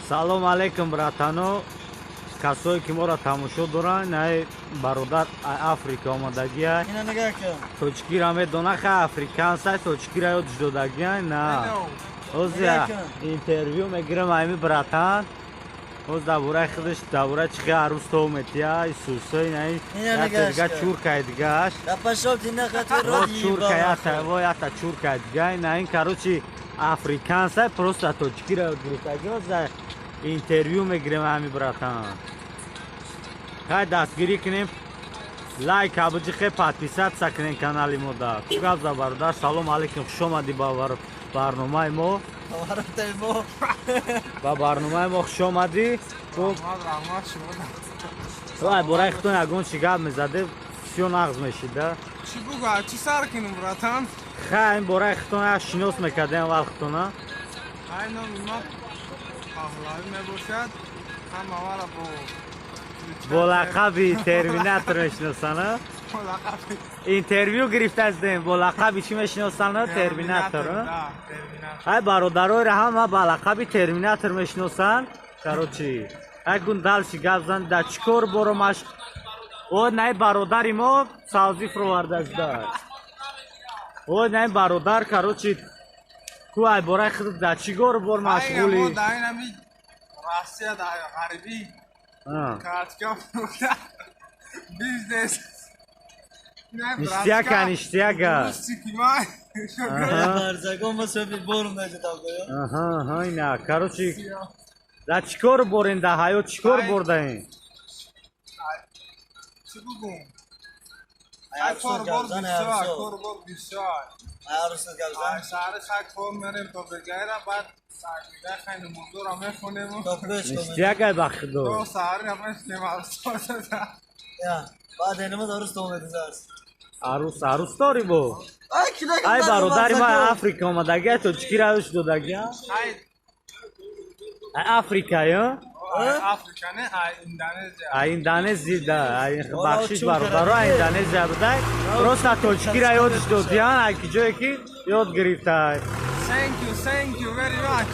Салом алейкум, братано, касое ки моро тамошо доранд. Най бародар Африка омадагия. Ина нигоҳ кун. Тоҷикиро медона, ха, африкансай, тоҷикиро ёдш додагия на. Ҳозир интервю мегирам ами братан. Ҳоз дар бораи худаш, дар бораи чӣ хел арӯс тов метия, исусои най дига чуркай дигаш. Чурка ята, ята чуркай дига на ин, короче, африкансай, просто тоҷикиро ёд гирифтагӣ. Интервю мегирем ами братан. Хай, дастгирӣ кунем, лайк абуҷихе, подписаться кунем канали мо. Да ку гап за, бародар? Салом алейкум, хуш омадӣ ба барномаи мо. Ба барномаи мо хуш омадӣ. Ай бораи худтон ягон чи гап мезаде, всё нағз мешид да. Чӣ бугӯ, чӣ сар кунем, братан? Хай, ин бораи худтон як шинос мекардем аввал худтона. Ай, номи ман Паҳлавӣ мебошад, ҳама маро бо бо лақаби Терминатор мешиносанд. Интервю гирифтаистем, бо лақаби чӣ мешиносанд? Терминатор. Ай бародароира ҳама ба лақаби Терминатор мешиносанд. Короче, ай гун дальше гап зан, да чӣ кор боро машқ. О, най бародари мо савзӣ фуровардашуда. О, най бародар, короче, ку ай бораи худ да чӣ кор бор машғулӣ? Россия дар ғарибӣ карточка фурӯхта, бизнес. Ништяка, ништяка. Ина, короче, да чӣ кор борен да ҳаёт, чӣ кор бурдаен? Чӣ бугум, кор бор бисёр, кор бор бисёр. Саҳари хай кор мерем то бегайра, баъд сарбегай хай намозора мехонем. Ништяка, ба худо. То саҳари мешинем арӯс. Баъд инама арӯс томедизаст. Арӯс, арӯс дорӣ бо? Ай бародари ма Африка омадагия, тоҷикиро ёш додагия. Ай Африка ё? Африка не, ай Индонезия. Ай Индонезия да, ай бахшиш, бародаро, ай Индонезия будай. Просто тоҷикиро ёдш додиян, ай ки ҷое ки ёд гирифтай. Thank you, thank you very much.